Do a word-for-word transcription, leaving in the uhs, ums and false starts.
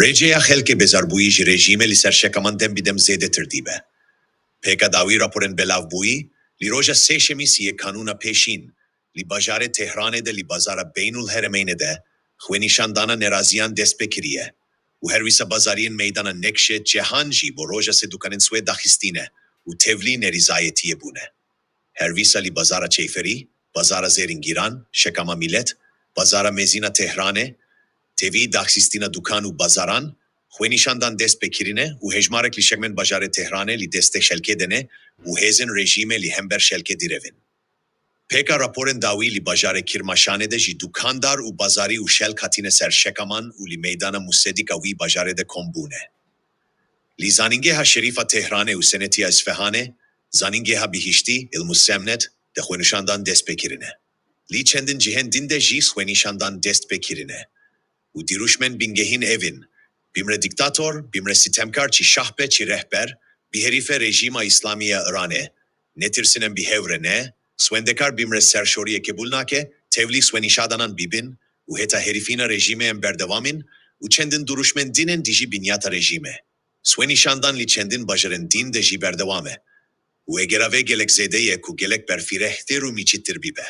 Rêceya xelkê bezarbûyî ji rejîmê li ser şekaman dem bi dem zêdetir dîbe. Pêka dawî raporên belavbûyî li roja Sêşemî siyê Kanûna Pêşîn li bajarê Tehranê de li bazara Beynul Heremeyne de xwenîşandana neraziyan dest pê kiriye û her wisa bazariyên meydana Nekşe Cehan jî bo roja sê dukanên swê daxistîne û tevlî nerîzayetiyê bûne. Her wisa li bazara Çeyferî, bazara Zêrîngîran, Şekama Milet, bazara mezîna Tehranê, tevî daxistîna dukan û bazaran, xwenîşandan dest pê kirine û hejmarek li şekmên bajarê Tehranê li destê xelkê de ne û hêzên rejîmê li hember xelkê direvin. Pêka raporên dawî li bajarê Kirmaşanê de jî dukandar û bazarî û xelk hatine ser şekaman û li meydana Musedîka wî bajarê de kom bûne. Li Zanîngeha Şerîfa Tehranê û Senetiya Îsfehanê, Zanîngeha Bihîştî, Îlmû Semnet, de xwenîşandan dest pê kirine. Li çendin cihên din de jî xwenîşandan dest pê kirine û dirûşmên bingehîn ev in: Bimre dîktator, bimre sîtemkar çi şah be çi rehber, bi herîfe rejîma Îslamî ya Îranê, netirsînin bi hev re ne, swendekar bimre serşoriyê qebûl nake, tevlî xwenîşandanan bibin û heta herîfîna rejîmê em berdewam in û çendin dirûşmên din ên dijî binyata rejîmê. Xwenîşandan li çendin bajarên din de jî berdewam e û eger eve gelek zêde ye ku gelek berfirehtir û mîçîtir bibe.